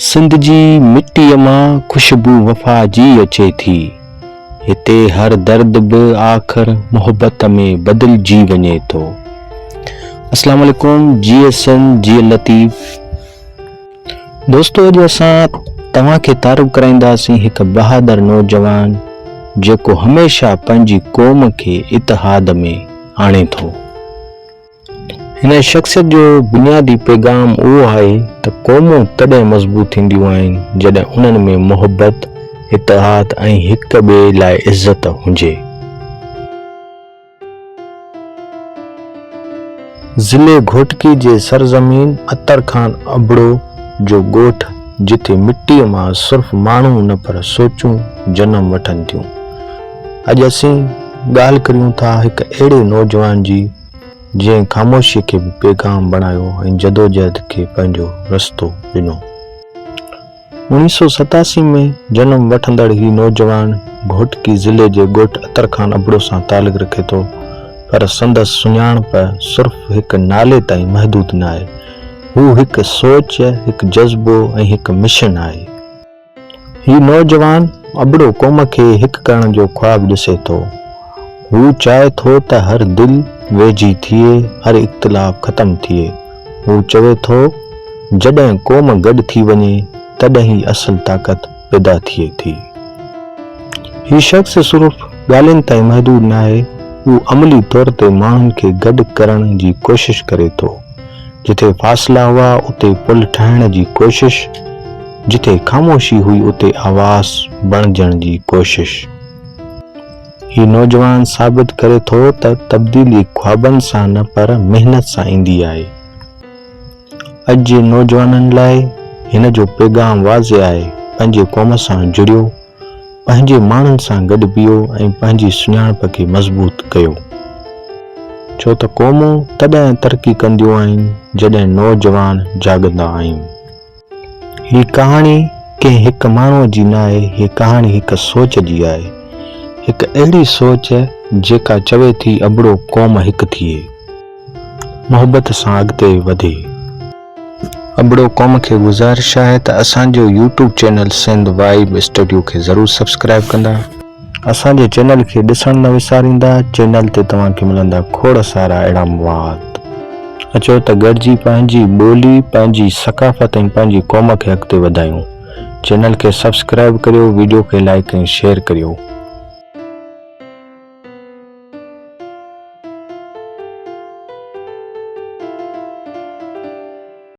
سنڌ جي مٽيء مان خوشبو وفا جي اچي ٿي. هتي هر درد به آخر محبت ۾ بدلجي وڃي ٿو. اسلام عليڪم جيئي سنڌ جيئي لطيف. دوستو اڄ اسان توهان کي تعارف ڪرائينداسين هڪ بهادر نوجوان جيڪو هميشه پنهنجي قوم کي اتحاد ۾ آڻي ٿو. هن شخصيت جو بنيادي پيغام اهو آهي ته قومون تڏهن مضبوط ٿينديون آهن جڏهن انهن ۾ محبت، اتحاد ۽ هڪ ٻئي لاء عزت هجي. ضلعي گهوٽڪي جي سرزمين عطر خان ابڙو جو ڳوٺ جتي مٽيء مان صرف ماڻهو نه پر سوچون جنم وٺن ٿيون. اڄ اسين ڳالهه ڪريون ٿا هڪ اهڙي نوجوان جي جنهن خاموشيء کي به پيغام بڻايو ۽ جدوجهد کي پنهنجو رستو ڏنو. 1987 ۾ جنم وٺندڙ هي نوجوان گهوٽڪي ضلعي جي ڳوٺ عطر خان ابڙو سان تعلق رکي ٿو پر سندس سڃاڻپ صرف هڪ نالي تائين محدود ناهي. هو هڪ سوچ، هڪ جذبو ۽ هڪ مشن آهي. هي نوجوان ابڙو قوم کي هڪ ڪرڻ جو خواب ڏسي ٿو. هو چاهي ٿو ته هر دل ويجهي ٿئي، هر اختلاف ختم ٿئي. هو چوي ٿو، جڏهن قوم گڏ ٿي وڃي، تڏهن ئي اصل طاقت پيدا ٿئي ٿي. هي شخص صرف ڳالهين تائين محدود ناهي، هو عملي طور تي ماڻهن کي گڏ ڪرڻ جي ڪوشش ڪري ٿو. جتي فاصلا هئا اتي پل ٺاهڻ جي ڪوشش، جتي خاموشي هئي اتي آواز بڻجڻ جي ڪوشش. هي نوجوان ثابت ڪري ٿو ته تبديلي خوابن سان نه پر محنت سان ايندي آهي. اڄ جي نوجوانن لاء هن جو پيغام واضح آهي، پنهنجي قوم سان جڙيو، پنهنجي ماڻهن سان گڏ بيهو ۽ پنهنجي سڃاڻپ کي مضبوط ڪيو. ڇو ته قومون تڏهن ترقي ڪنديون آهن جڏهن نوجوان جاڳندا آهن. هي ڪهاڻي ڪنهن هڪ ماڻهوء جي ناهي، هي ڪهاڻي هڪ سوچ جي آهي. هڪ اهڙي سوچ جيڪا چوي ٿي ابڙو قوم هڪ ٿئي. محبت سان اڳتي وڌي. ابڙو قوم کي گذارش آهي ته اسان جو YouTube channel Sindh vibe studio کي ضرور سبسڪرائب ڪندا. اسان جي چينل کي ڏسڻ نه وساريندا چينل تي توهان کي ملندا کوڙ سارا اهڙا مواد. اچو ته گڏجي پنهنجي ٻولي، پنهنجي ثقافت ۽ پنهنجي قوم کي اڳتي وڌايون. چينل کي سبسڪرائب ڪريو ويڊيو کي لائيڪ ۽ شيئر ڪريو.